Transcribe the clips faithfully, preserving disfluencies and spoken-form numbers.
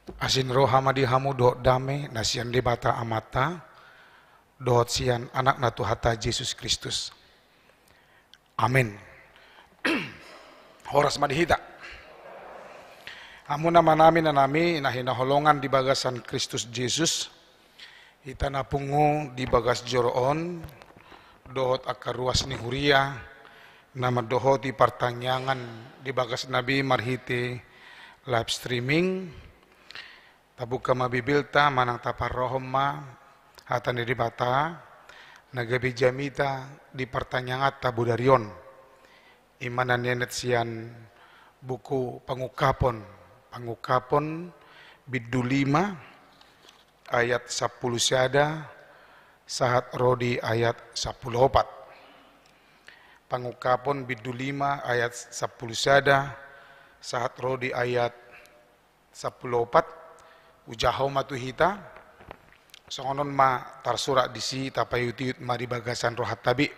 Asi ni roha ma di hamu dohot dame na sian Debata Amanta dohot sian Anakna Tuhanta Jesus Kristus. Amen. Horas ma di hita. Hamu na manami na nami na hinaholongan di bagasan Kristus Jesus, hita na pungu di bagas joro on, dohot angka ruas ni huria na mandohoti partangiangan di bagas nami marhite live streaming. Tabuka ma Bibelta manang taparrohahon ma hata ni Debata na gabe jamita di partangianganta bodari on. I ma na nienet sian buku Pangungkapon, Pangungkapon bindu lima ayat sampulu sada sahat ro di ayat sampulu opat. Pangungkapon bindu lima ayat sampulu sada sahat ro di ayat sampulu opat. Hujahahon ma tu hita. Songon on ma tarsurat disi, tapaihutihut ma di bagasan rohanta be.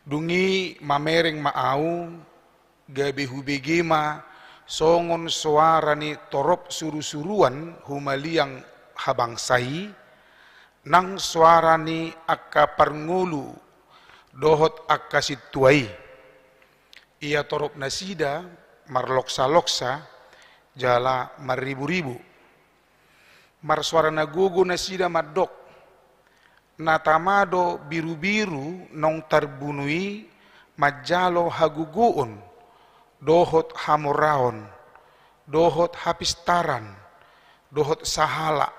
Dung i mamereng ma ahu, gabe hubege ma songon soara ni torop surusuruan humaliang habangsa i, nang soara ni angka parngolu dohot angka sintua i. Ia torop nasida marloksaloksa jala marriburibu. Marsoara na gogo nasida mandok: Na tama do birubiru naung tarbunu i manjalo hagogoon, dohot hamoraon, dohot hapistaran, dohot sahala,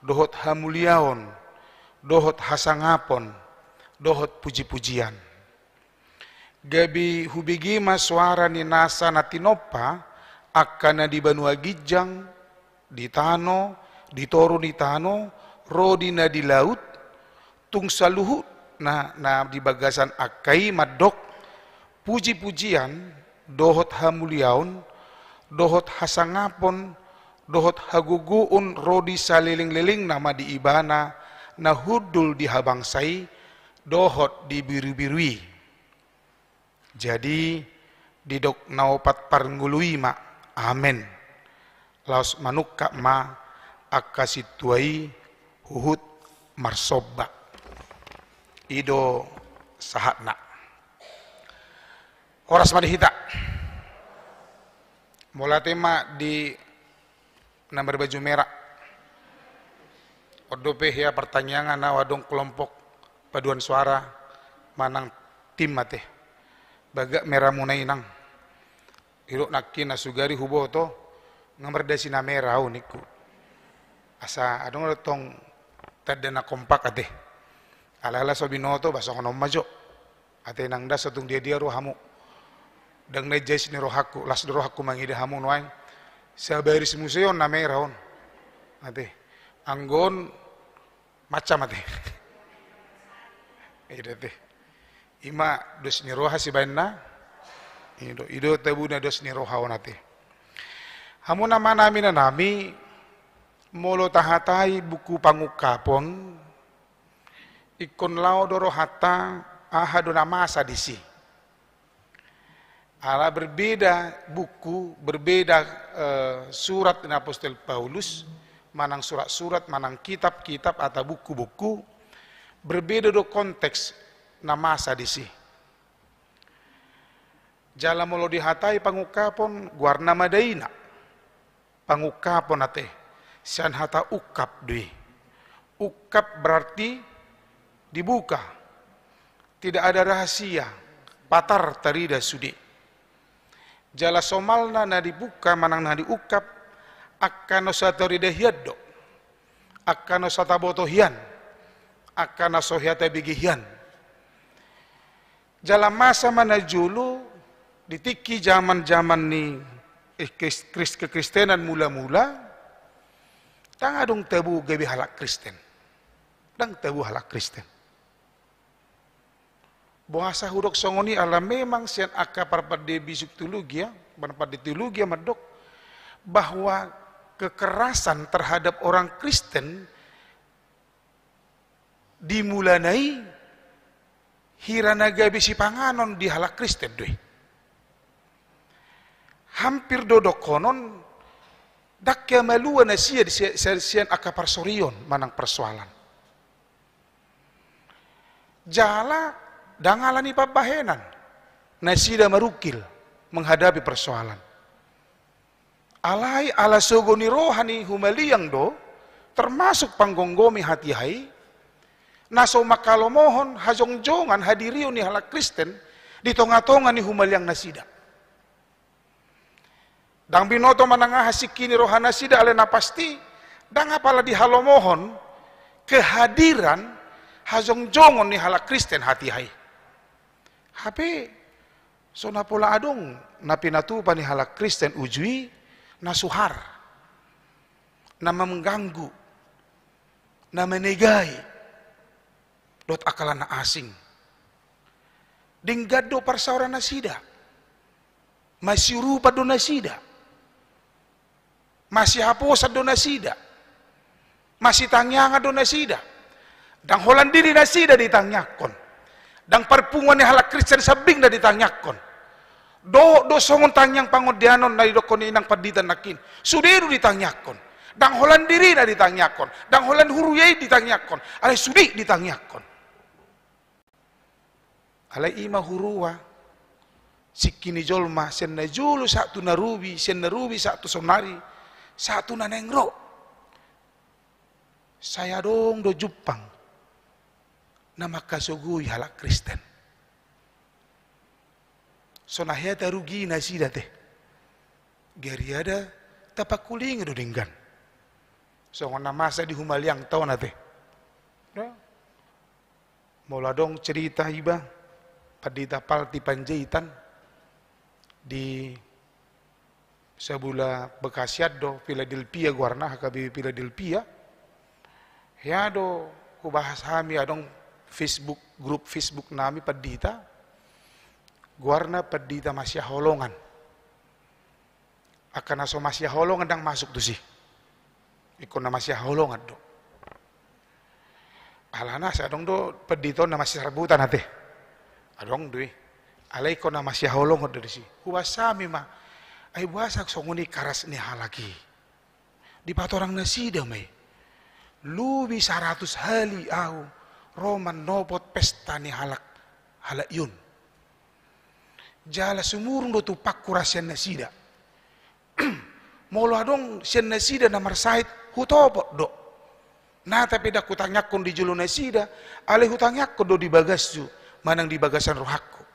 dohot hamuliaon, dohot hasangapon, dohot pujipujian. Gabe hubege ma soara ni nasa na tinompa angka na di banua ginjang, di tano, di toru ni tano, ro di na di laut, tung saluhutna na di bagasan angka i mandok: Pujipujian, dohot hamuliaon, dohot hasangapon, dohot hagogoon ro di salelenglelengna ma di Ibana na hundul di habangsa i, dohot di birubiru i. Jadi, didok na opat parngolu i ma: Amen. Laos manungkap ma angka sintua i huhut marsomba. I do sahatna. Horas ma di hita. Mauliate ma di na marbaju merah. On dope hea partangiangan, na adong kelompok paduan suara manang tim ate. Bagak merahmuna i nang. Didok nangkin na sugari huboto, nga mardasi na merah ahu ningku. Asa adong do tong tanda na kompak ate. Alai ala so binoto, ba songon on ma jo. Ate nang das tung dia-dia rohamu. Ndang na ijais ni rohangku, las do rohangku mangida hamu nuaeng. Sabaris muse on na merah on. Ate. Anggo on macam ate. I do ate. I ma dos ni roha sibaenna. I do, i do tabuna dos ni roha on ate. Hamu na manami na nami, molo tahatai buku Pangungkapon, ingkon laho do rohanta aha do na masa disi. Ala berbeda buku, berbeda, eh, surat ni Apostel Paulus, manang surat-surat, manang kitab-kitab atau buku-buku, berbeda do konteks na masa disi. Jala molo dihatai pangungkapon, goarna ma daina. Pangungkapon ate, sian hata ungkap do i. Ungkap berarti dibuka. Tidak ada rahasia, patar tarida sude. Jala somalna na dibuka manang na diungkap, angka na so tarida hian do. Angka na so taboto hian. Angka na so hea tabege hian. Jala masa ma na jolo, di tingki jaman-jaman ni, eh, Kris-, Kris-, kekristenan mula-mula, ndang adong tabo gabe halak Kristen. Ndang tabo halak Kristen. Boasa hudok songon i? Ala memang sian angka parpande bisuk teologia, parpande teologia mandok bahwa kekerasan terhadap orang Kristen di mulana i hira na gabe sipanganon di halak Kristen do i. Hampir do dohonon, ndang hea malua nasida di si-, si-, sian angka parsorion manang persoalan. Jala ndang ala ni pambahenan nasida marungkil menghadapi persoalan. Alai ala sogo ni roha ni humaliang do, termasuk panggomgomi hatiha i, na so manghalomohon hajongjongan hadirion ni halak Kristen di tongatonga ni humaliang nasida. Ndang binoto manang aha singki ni roha nasida, alai na pasti ndang apala dihalomohon kehadiran hajongjongon ni halak Kristen hatiha i. Hape so na pola adong na pinatupa ni halak Kristen uju i na suhar, na mengganggu, na menegai dohot angka na asing. Denggan do parsaoran nasida. Masiurupan do nasida. Masihaposan do nasida. Masitangiangan do nasida. Ndang holan diri nasida ditangiangkon. Ndang parpunguan ni halak Kristen sambingna ditangiangkon. Dohot do songon tangiang pangondianon na didokkon ni inang pandita nangkin. Sude do ditangiangkon. Ndang holan dirina ditangiangkon. Ndang holan huria i ditangiangkon. Alai sude ditangiangkon. Alai i ma huria, singki ni jolma, sian na jolo sahat tu na rubi, sian na rubi sahat tu saonari, sahat tu na naeng ro. Sai adong do jumpang na mangkasogoi halak Kristen. So na hea tarugi nasida te. Gariada tapangkulingi do denggan. Songon na masa di humaliang tona te. Molo adong cerita iba, Pandita Palti Panjaitan, di Sabula Bekasi an do, Philadelphia goarna, H K B P Philadelphia. Hea do hubahas hami, adong Facebook, grup Facebook nami pandita, goarna Pandita Masihaholongan. Angka na so masihaholongan ndang masuk tusi. Ingkon na masihaholongan do. Alana sai adong do pandita on na masisambutan ate. Adong do i. Alai ingkon na masihaholongan do disi. Hubahas hami ma. Ai boasa songon i karas ni halak i. Dipatorang nasida ma i. Lobi saratus hali ahu ro manopot pesta ni halak, halak i on. Jala sumurung do tumpakku ra sian nasida. Molo adong sian nasida na marsahit, hutopot do. Nata pe ndang hutangiangkon di jolo nasida, alai hutangiangkon do di bagashu, manang di bagasan rohangku.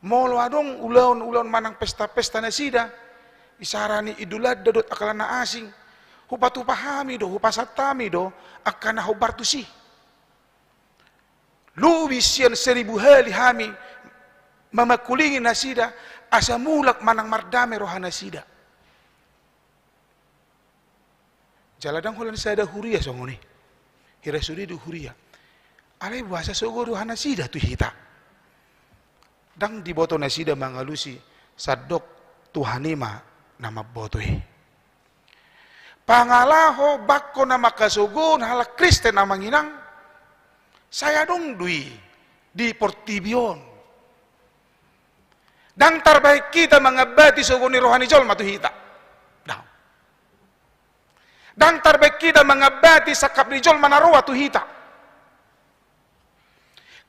Molo adong ulaon-ulaon manang pesta-pesta nasida, isarani Idul Adha dohot angka na asing, hupatupa hami do, hupasahat hami do, angka na hombar tusi. Lobi sian seribu hali hami mamangkulingi nasida, asa mulak manang mardame roha nasida. Jala ndang holan sada huria songon i. Hira sude do huria. Alai boasa sogo roha nasida tu hita. Ndang diboto nasida mangalusi, sandok Tuhan i ma na mamboto i. Pangalaho bangko na mangkasogohon halak Kristen amang inang, sai adong do i di portibi on. Ndang tarbahen hita mangambati sogo ni roha ni jolma tu hita. Ndang. Ndang tarbahen hita mangambati sangkap ni jolma na roa tu hita.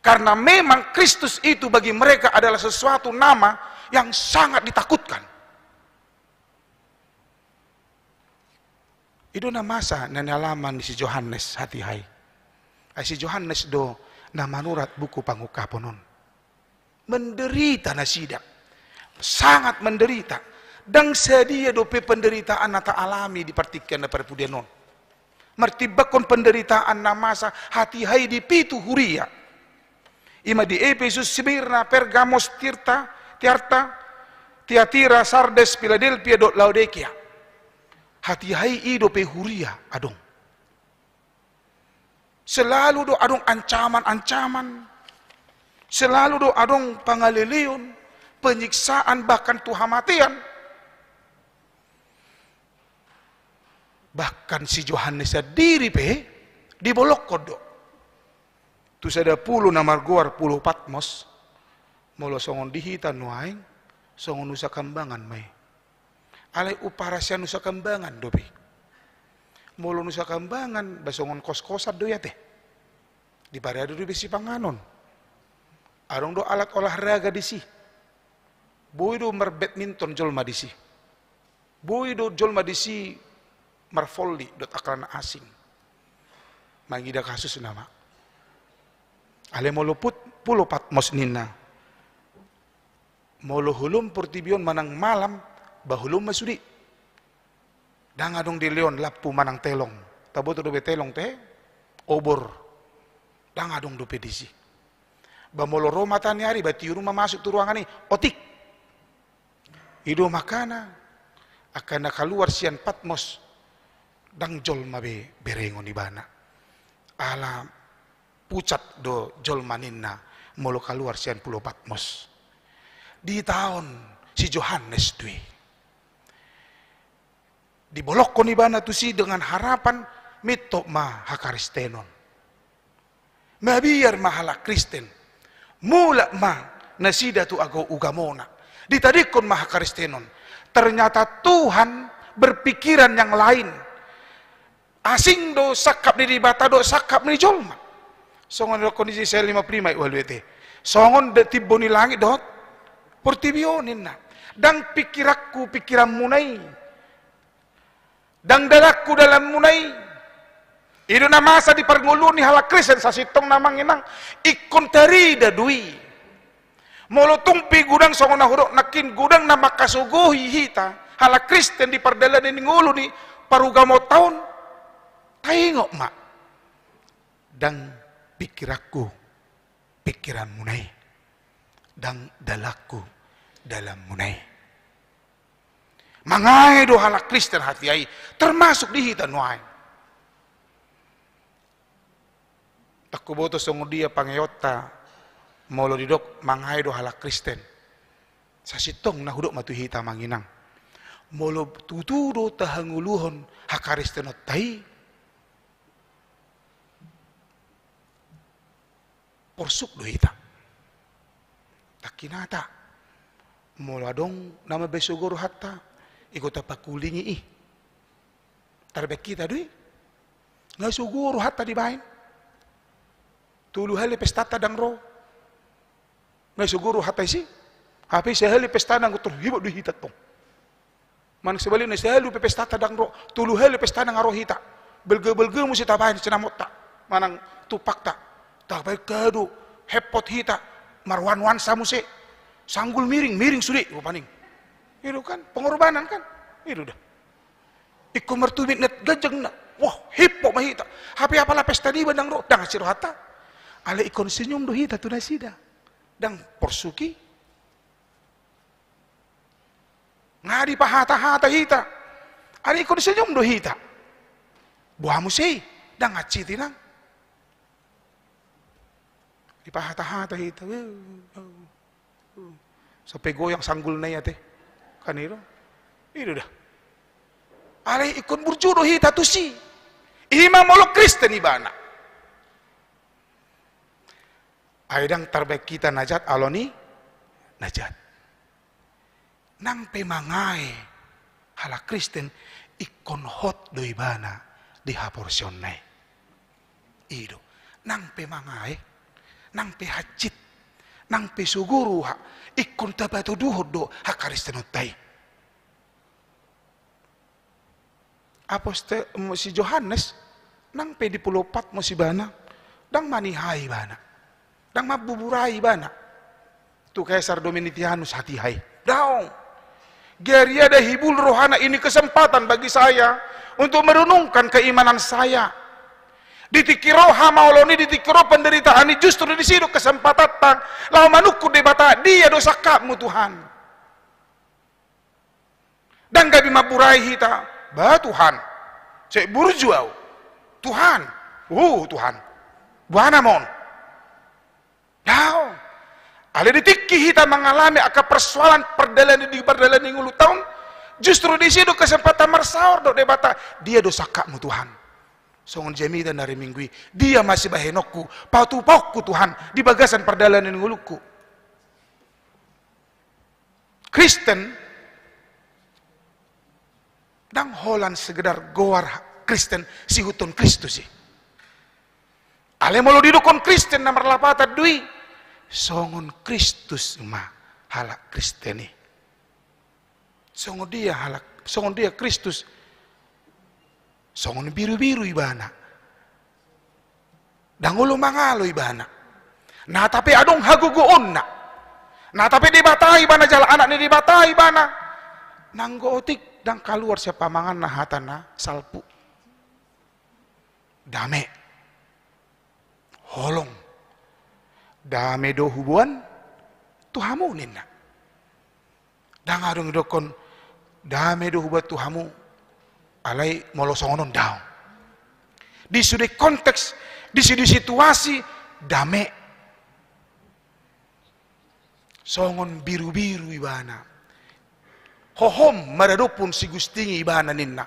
Karena memang Kristus itu bagi mereka adalah sesuatu nama yang sangat ditakutkan. I do na masa na nialaman ni si Johannes hatiha i. Ai si Johannes do na manurat buku Pangungkapon on. Menderita nasida. Sangat menderita. Ndang sadia dope penderitaan na taalami di partingkian na parpudi on. Martimbangkon penderitaan na masa hatiha i di pitu huria. I ma di Epesus, Smirna, Pergamos, Tirta, Tiarta, Tiatira, Sardes, Philadelphia, dohot Laodikea. Hatiha i i dope huria adong. Selalu do adong ancaman-ancaman. Selalu do adong pangaleleon, penyiksaan, bahkan tu hamatean. Bahkan si Johannes sandiri pe dibolongkon do tu sada pulo na margoar Pulo Patmos. Molo songon di hita nuaeng, songon usa kambangan ma i. Alai umpara sian Nusa Kambangan dope. Molo Nusa Kambangan, ba songon koskosan do i ate. Diparade dope sipanganon. Adong do alat olahraga disi. Boi do marbadminton jolma disi. Boi do jolma disi marvolley dohot angka na asing. Mangida kasusna ma. Alai molo put-, pulo Patmos ninna. Molo holom portibi on manang malam, ba holom ma sude. Ndang adong dilehon lampu manang telong. Taboto dope telong te, obor. Ndang adong dope disi. Ba molo ro mata ni ari, ba tiur ma masuk tu ruangan i, otik. I do makana, angka na kaluar sian Patmos, ndang jolma be berengon ibana. Ala pucat do jolma ninna molo kaluar sian pulo Patmos. Ditaon si Johannes do i. Dibolongkon ibana tusi dengan harapan, mintop ma hakaristenon. Mabiar ma halak Kristen. Mulak ma nasida tu ago ugamona. Ditadingkon ma hakaristenon. Ternyata Tuhan berpikiran yang lain. Asing do sangkap ni Debata dohot sangkap ni jolma. Songon didokkon di Jesaya lima puluh lima ayat ualu ete. Songon do timbo ni langit dohot portibi on ninna. Ndang pikiranku pikiranmuna i. Ndang dalanku dalanmuna i. I do na masa di parngoluon ni halak Kristen sasintongna amang inang. Ingkon tarida do i. Molo tung pe godang songon na hudok nangkin, godang na mangkasogohi hita halak Kristen di pardalanan ni ngolu ni parugamotta on, taingot ma. Ndang pikiranku pikiranmuna i. Ndang dalanku dalanmuna i. Mangae do halak Kristen hatiha i, termasuk di hita nuaeng. Ndang huboto songon dia pangaeonta molo didok mangae do halak Kristen. Sasintongna hudok ma tu hita amang inang. Molo tutu do tahangoluhon hakaristenonta i, porsuk do hita. Tangkinata, molo adong na mambahen sogo rohanta, ingkon tapangkulingi i. Tarbahen hita do i. Nga sogo rohanta dibahen. Tolu hali pestanta ndang ro. Nga sogo rohanta isi. Hape sahali pestana nga terhibur do hita tong. Manang sebalikna, sahali pe pestanta ndang ro, tolu hali pestana nga ro hita. Balga-balga muse tabahen sinamotta manang tumpakta. Tabahen kado, hepot hita, marwan-wansa muse. Sanggul miring, miring sude, rupani. I do kan, pengorbanan kan? I do da. Ingkon martubik na ganjang na. Wah, hippo ma hita. Hape apala pesta niba ndang ro, ndang asi rohanta. Alai ingkon senyum do hita tu nasida. Ndang porsuk i. Nga dipahata-hata hita. Alai ingkon senyum do hita. Boha muse i, ndang hansit inang. Dipahata-hata hita. Sampe goyang sanggulna i ate. Kan i do. I do da. Alai ingkon burju do hita tusi. I ma molo Kristen ibana. Ai ndang tarbahen hita na jat alo ni na jat. Nang pe mangae halak Kristen, ingkon hot do ibana di haporseaonna i. I do. Nang pe mangae, nang pe hansit, nang pe sogo roha, ingkon tapatoduhon do hakaristenonta i. Apostel, si Johannes, nang pe di Pulo Patmos ibana, ndang manihai ibana, ndang mambuburai ibana tu Kaisar Domitianus hatiha i. Daong. Gariada hibul rohana, ini kesempatan bagi saya untuk merenungkan keimanan saya. Di tingki ro hamaolon i, di tingki ro penderitaan i, justru disi do kesempatanta laho manungkun Debata, dia do sangkapmu Tuhan. Ndang gabe mamburai hita, ba Tuhan, sai burju au. Tuhan, uh Tuhan, boha nama on. Daong. Alai di tingki hita mangalami angka persoalan pardalanan di pardalanan ni ngolunta on, justru disi do kesempatan marsaor dohot Debata, dia do sangkapmu Tuhan. Songon jamita na ari Minggu i, dia ma sibahenonku, patupaonku Tuhan di bagasan pardalanan ni ngolungku. Kristen, Ndang holan sekedar goar Kristen, siihuthon Kristus i. Alai molo didokhon Kristen na marlapatan do i, songon Kristus ma halak Kristen i. Songon dia halak, songon dia Kristus? Songon birubiru ibana. Ndang olo mangalo ibana. Nata pe adong hagogoonna. Nata pe Debata ibana jala anak ni Debata ibana. Nanggo otik ndang kaluar sian pamanganna hata na salpu. Dame. Holong. Dame do huboan tu hamu ninna. Ndang adong didokhon, dame do huboan tu hamu, alai molo songon on daong. Di sude konteks, di sude situasi, dame. Songon birubiru ibana. Hohom maradophon sigustingi ibana ninna.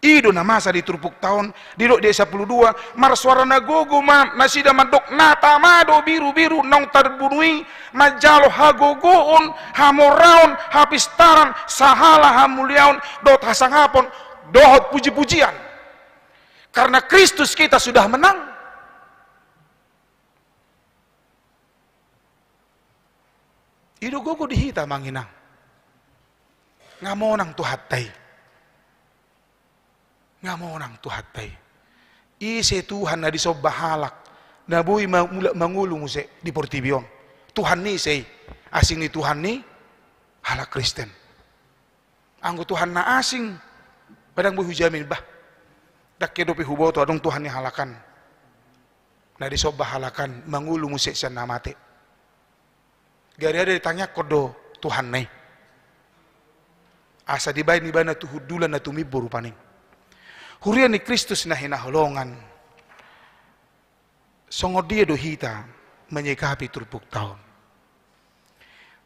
I do na masa di turpukta on, didok di ayat sampulu dua, marsuara na gogo ma nasida mandok, nata ma do birubiru naung tarbunu i, manjalo hagogoon, hamoraon, hapistaran, sahala hamuliaon, dohot hasangapon, dohot pujipujian. Karena Kristus kita sudah menang. I do gogo di hita, amang inang. Nga monang Tuhanta i. Nga monang Tuhanta i. Ise Tuhan na disomba halak na boi ma-, mulak mangolu muse di portibi on? Tuhan ni ise i? Asing ni Tuhan ni halak Kristen. Anggo Tuhan na asing, ba ndang boi hujamin, bah. Ndang ke dope huboto adong Tuhan ni halak an na disomba halak an mangolu muse sian na mate. Gari-gari ditangiangkon do Tuhanna i. Asa dibaen ibana tu hundulan na tumimbo rupani. Huria ni Kristus na hinaholongan. Songon dia do hita menyikapi turpukta on?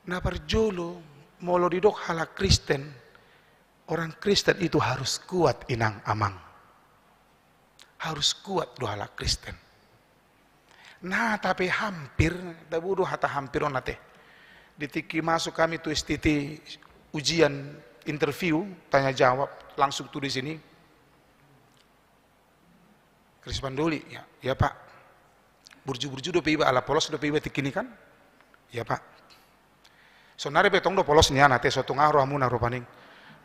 Na parjolo, molo didok halak Kristen, orang Kristen itu harus kuat, inang amang. Harus kuat do halak Kristen. Nata pe hampir, tabo do hata hampir on ate. Di tingki masuk kami tu S T T ujian interview, tanya jawab, langsung tu di sini. Krispan do uli, ya, ya Pak. Burju-burju dope iba, ala polos dope iba tingki ni kan? Ya Pak. Sonari pe tong do polos nian ate, so tung aha rohamuna rupani.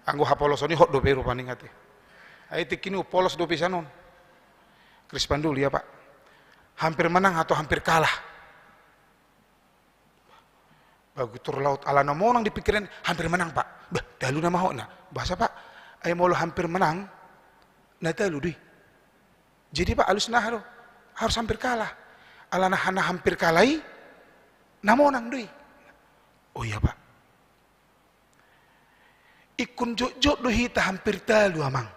Anggo hapoloson i hot dope rupani ate. Ai tingki ni umpolos dope sian on. Krispan do uli, ya Pak. Hampir menang atau hampir kalah? Bagus, turlaut ala na monang di pikiran, hampir menang, Pak. Bah, talu nama hotna. Boasa, Pak? Ai molo hampir menang, na talu do i. Jadi, Pak, alusna aha do? Harus hampir kalah. Ala na, na hampir kalah i, na monang do i. Oh iya, Pak. Ingkon jotjot do hita hampir talu, amang.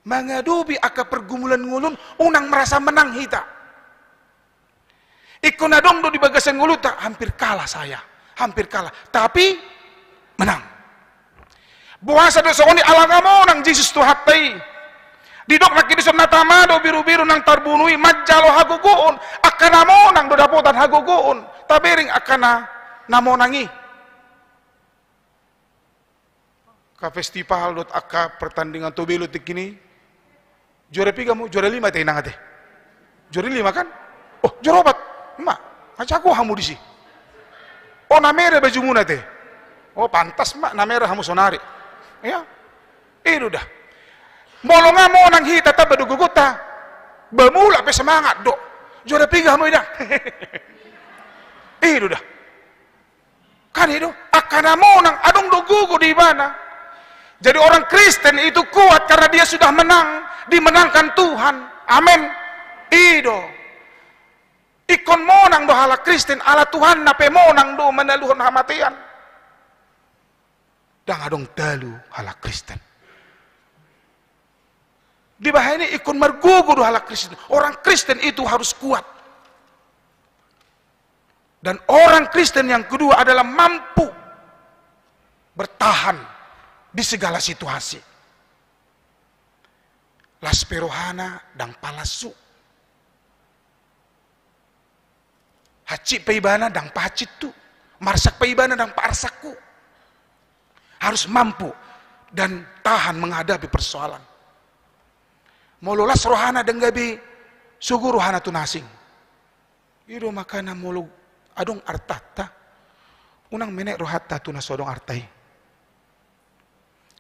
Mangadopi angka pergumulan ngolu on, unang merasa menang hita. Ingkon adong do di bagasan ngolunta, hampir kalah saya, hampir kalah. Tapi menang. Boasa do songon i? Ala nga monang Jesus Tuhanta i. Didok nangkin dison, nata ma do birubiru naung tarbunu i, manjalo hagogoon. Angka na monang do dapotan hagogoon. Tabereng angka na, na monang i. Angka festival dohot angka pertandingan tobelo tingki ni. Juara piga hamu? Juara lima ate, inang ate. Juara lima kan? Oh, juara opat. Ma, nga jago hamu disi. Oh, na merah bajumuna ate. Oh, pantas ma na merah hamu sonari. Ya. I do da. Molo nga monang hita, tamba do gogonta. Ba mulak pe semangat do. Juara piga hamu, inang? I do da. Kan i do, angka na monang adong do gogo di ibana. Jadi orang Kristen itu kuat karena dia sudah menang, dimenangkan Tuhan. Amin. I do. Ingkon monang do halak Kristen, ala Tuhanna pe monang do manaluhon hamatean. Ndang adong talu halak Kristen. Dibahen i ingkon margogo do halak Kristen. Orang Kristen itu harus kuat. Dan orang Kristen yang kedua adalah mampu bertahan di segala situasi. Las pe rohana ndang palashu. Hansit pe ibana ndang pahansithu. Marsak pe ibana ndang paarsakhu. Harus mampu. dan tahan menghadapi persoalan. Molo las rohana, dang gabe sogo rohana tu na asing. I do makana molo adong artanta, unang menek rohanta tu na so adong arta i.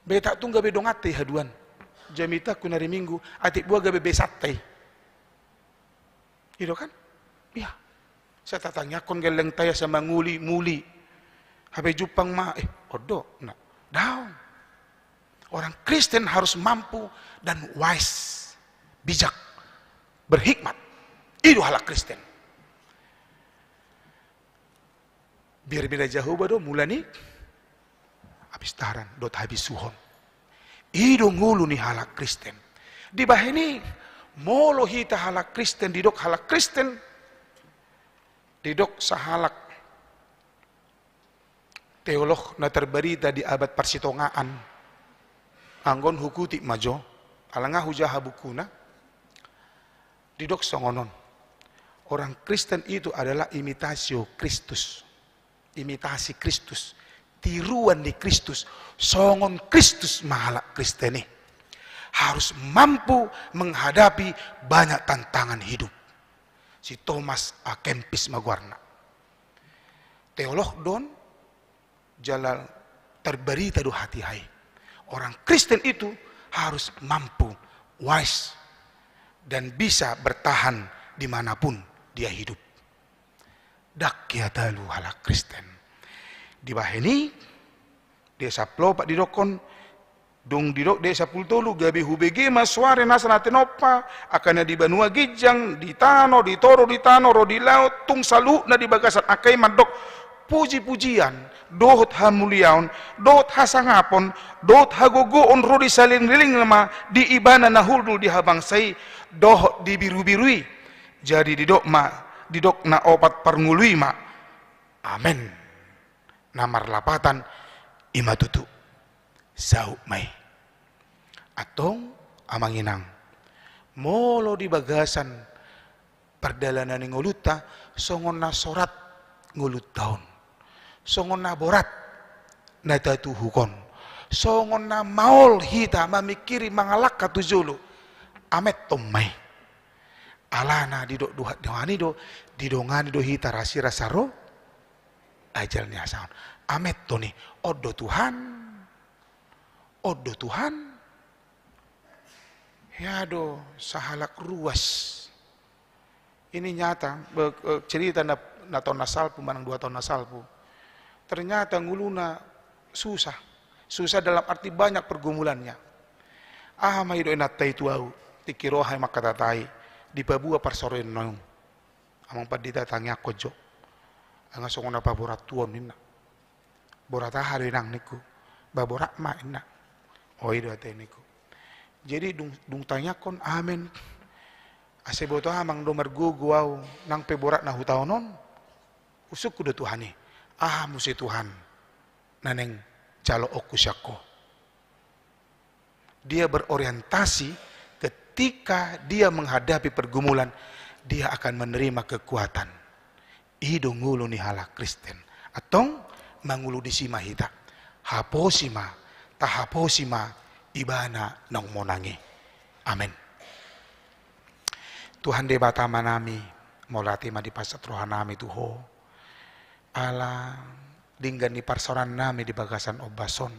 Beta tung gabe donganta i haduan. Jamitangku na ari Minggu, atik boha gabe besanta i. I do kan? Iya. Sai tatangiangkon gellengta i asa manguli, muli. Hape jumpang ma, eh, on do. Nah, daong. Orang Kristen harus mampu dan wise, bijak, berhikmat. I do halak Kristen. Biar-biar Jahowa do mula ni hapistaran dohot habisuhon. I do ngolu ni halak Kristen. Dibahen i, molo hita halak Kristen, didok halak Kristen, didok sahalak teolog na terbarita di abad parsitongaan. Anggo on hukutik ma jo, ala nga hujaha bukuna. Didok songon on. Orang Kristen itu adalah imitasio Kristus. Imitasi Kristus. Tiruan ni Kristus. Songon Kristus ma halak Kristen i. Harus mampu menghadapi banyak tantangan hidup. Si Thomas à Kempis ma goarna. Teolog do on, jala terbarita do hatiha i. Orang Kristen itu harus mampu, wise, dan bisa bertahan dimanapun dia hidup. Dang hea talu halak Kristen. Dibahen i, di ayat sampulu opat didokkon, dung didok di ayat sampulu tolu, gabe hubege ma soare nasa na tinompa, angka na di banua ginjang, di tano, di toru, di tano, ro di laut, tung saluhutna di bagasan angka i mandok puji-pujian, dohot hamuliaon, dohot hasangapon, dohot hagogoon ro di salelenglelengna ma di Ibana na hundul di habangsa i, dohot di Birubiru i. Jadi didok ma, didok na opat parngolu i ma, amen. Na marlapatan, i ma tutu. Saut ma i. Antong, amang inang, molo di bagasan pardalanan ni ngolunta, songon na sorat ngolunta on. Songon na borat na tatuhuk on. Songon na maol hita mamingkiri mangalangka tu jolo. Amen, antong ma i. Alana didok Tuhan i do, didongani do hita rasirasa ro ajal ni asa on. Amen, antong i. On do Tuhan. On do Tuhan. Hea do sahalak ruas. Ini nyata, be-, eh, cerita na, na taon na salpu, manang dua taon na salpu. Ternyata ngoluna susah. Susah dalam arti banyak pergumulannya. Aha ma didok inanta i tu ahu, tingki ro hami mangkatai, dipaboa parsaoran naung. Amang pandita, tangiangkon jo. Nga songon na paborat tuon, ninna. Borat aha do inang, ningku. Ba borat ma, ninna. O, i do ate, ningku. Jadi dung, dung tangiangkon, amen. Asa diboto amang do margogo ahu, nang pe borat na hutaon on. Husungkun do Tuhan i. Aha muse Tuhan na naeng jaloonku sian Ho? Dia berorientasi ketika dia menghadapi pergumulan, dia akan menerima kekuatan. I do ngolu ni halak Kristen. Antong mangolu disi ma hita. Haposi ma, tahaposi ma Ibana naung monang i. Amen. Tuhan Debata Amanami, mauliate ma dipasahat rohanami tu Ho. Ala denggan ni parsaorannami di bagasan ombas on.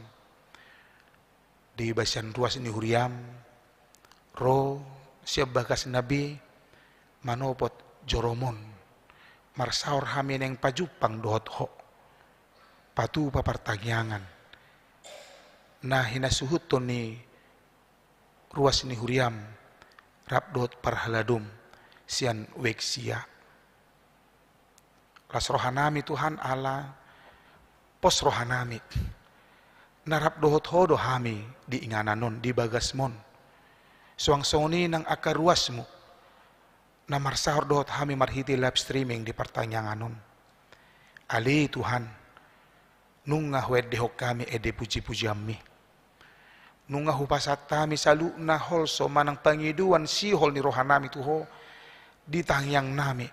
Di bagasan ruas ni huriam, ro sian bagasna be manopot joroMon. Marsaor hami naeng pajumpang dohot Ho. Patupa partangiangan na hinasuhuton ni ruas ni huriam rap dohot parhaladoM sian Wexia. Las rohanami Tuhan, ala pos rohanami. Na rap dohot Ho do hami di inganan on, di bagasMon. Suang songon i nang angka ruasMu na marsaor dohot hami marhite live streaming di partangiangan on. Ale Tuhan, nunga huendehon hami ende pujipujianMi. Nunga hupasahat hami saluhutna holso manang pangidoan sihol ni rohanami tu Ho di tangiangnami.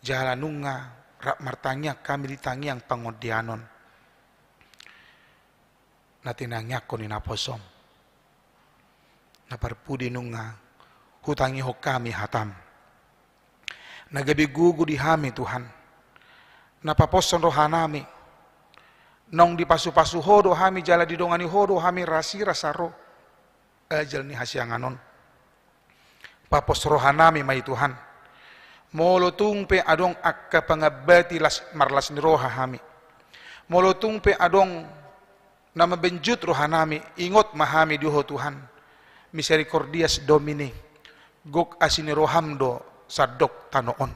Jala nunga rap martangiang hami di tangiang pangondianon. na tinangiangkon ni naposom. Na parpudi nunga hutangihon hami hatam. Na gabe gogo di hami Tuhan. Na paposhon rohanami. Naung dipasupasu Ho do hami jala didongani Ho do hami rasirasa ro ajal ni hasiangan on. Papos rohanami ma i Tuhan. Molo tung pe adong angka pangambati las, marlas ni roha hami. Molo tung pe adong na mambenjut rohanami, ingot ma hami di Ho Tuhan. Misericordias Domini, gok asi ni roham do sandok tano on.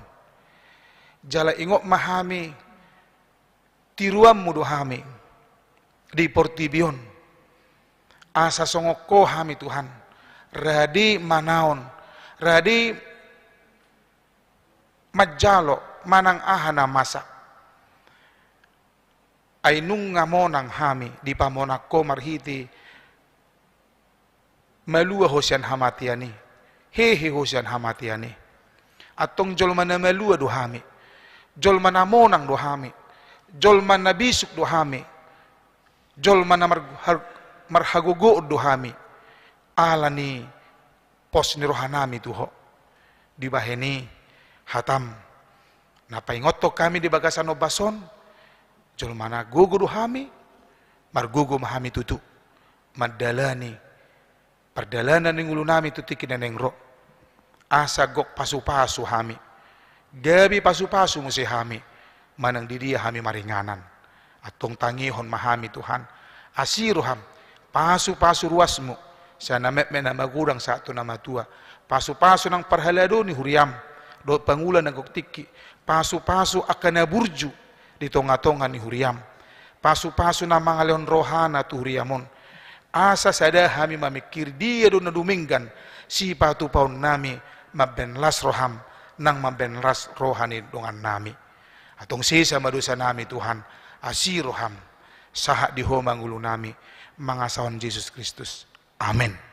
Jala ingot ma hami, tiruanmu do hami di portibi on. Asa songon Ho hami Tuhan, radi manaon, radi manjalo manang aha na masa. Ai nunga monang hami dipamonang Ho marhite malua Ho sian hamatean i, hehe Ho sian hamatean i. Antong jolma na malua do hami, jolma na monang do hami, jolma na bisuk do hami, jolma na mar, har, marhagogoon do hami. Ala ni pos ni rohanami tu Ho. Dibahen i hatam na paingothon hami di bagasan ombas on, jolma na gogo do hami, margogo ma hami tutu mandalani pardalanan ni ngolunami tu tingki na naeng ro. Asa gok pasupasu hami, gabe pasupasu muse hami manang di dia hami maringanan. Antong tangihon ma hami Tuhan, asi roham, pasupasu ruasmu, sian na metmet na magodang sahat tu na matua. Pasupasu nang parhalado ni huriam dohot pangula na gok tingki. Pasupasu angka na burju di tongatonga ni huriam. Pasupasu na mangalehon rohana tu huriam on. Asa sada hami mamingkiri dia do na dumenggan sipatupaonnami mambahen las roham nang mambahen las roha ni dongannami. Antong sesa ma dosanami Tuhan, asi roham, sahat di Ho ma ngolunami, mangasahon Jesus Kristus. Amen.